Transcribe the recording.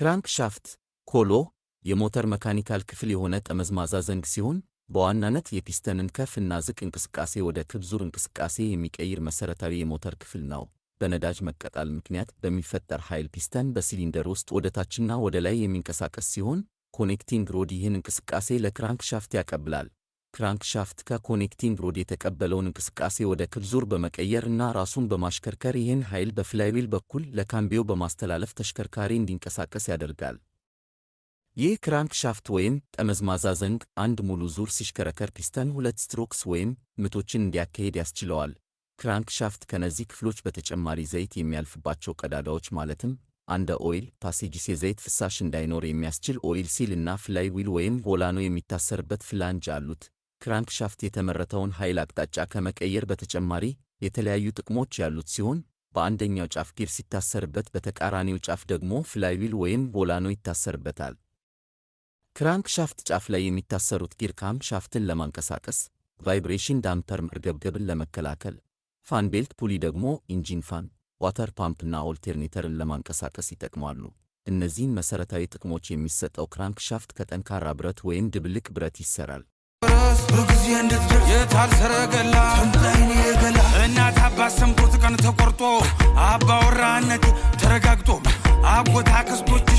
Crankshaft ኮሎ የሞተር mechanical ክፍል የሆነ ጠመዝማዛ ዘንግ ሲሆን፣ በዋናነት የፒስተንን ከፍ እና ዝቅ እንቅስቃሴ ወደ ክብ ዙር እንቅስቃሴ የሚቀይር መሠረታዊ የሞተር ክፍል ነው። በነዳጅ መቃጠል ምክንያት በሚፈጠር ኃይል ፒስተን በሲሊንደር ውስጥ ወደ ታችና ወደ ላይ የሚንቀሳቀስ ሲሆን፣ connecting rod ይህን እንቅስቃሴ ለ crankshaft ያቀብላል። Crankshaft ከ connecting rod የተቀበለውን እንቅስቃሴ ወደ ክብ ዙር በመቀየር እና ራሱን በማሽከርከር ይህን ኃይል በ flywheel በኩል ለካምቢዮ በማስተላለፍ ተሽከርካሪ እንዲንቀሳቀስ ያደርጋል። ይህ crankshaft ወይም ጠመዝማዛ ዘንግ አንድ ሙሉ ዙር ሲሽከረከር ፒስተን ሁለት strokes ወይም ምቶችን እንዲያካሂድ ያስችለዋል። Crankshaft ከነዚህ ክፍሎች በተጨማሪ ዘይት የሚያልፍባቸው ቀዳዳዎች ማለትም አንደ oil passages፣ የዘይት ፍሳሽ እንዳይኖር የሚያስችል oil seal እና flywheel ወይም ቮላኖ የሚታሰርበት flange አሉት። Crankshaft የተመረተውን ኃይል አቅጣጫ ከመቀየር በተጨማሪ የተለያዩ ጥቅሞች ያሉት ሲሆን፣ በአንደኛው ጫፍ gear ሲታሰርበት በተቃራኒው ጫፍ ደግሞ flywheel ወይም ቮላኖ ይታሰርበታል። Crankshaft ጫፍ ላይ የሚታሰሩት gear camshaft ን ለማንቀሳቀስ፣ vibration damper መርገብገብን ለመከላከል፣ fan belt pulley ደግሞ engine fan፣ water pump እና alternator ን ለማንቀሳቀስ ይጠቅማሉ። እነዚህን መሠረታዊ ጥቅሞች የሚሰጠው crankshaft ከጠንካራ ብረት ወይም ድብልቅ ብረት ይሰራል። በጊዜ እንድትደርስ የታል ሰረገላ ተምጣይን የገላ እናት አባት ሰምቶት ቀን ተቆርጦ አባወራነት ተረጋግጦ አጎት አክስቶቼ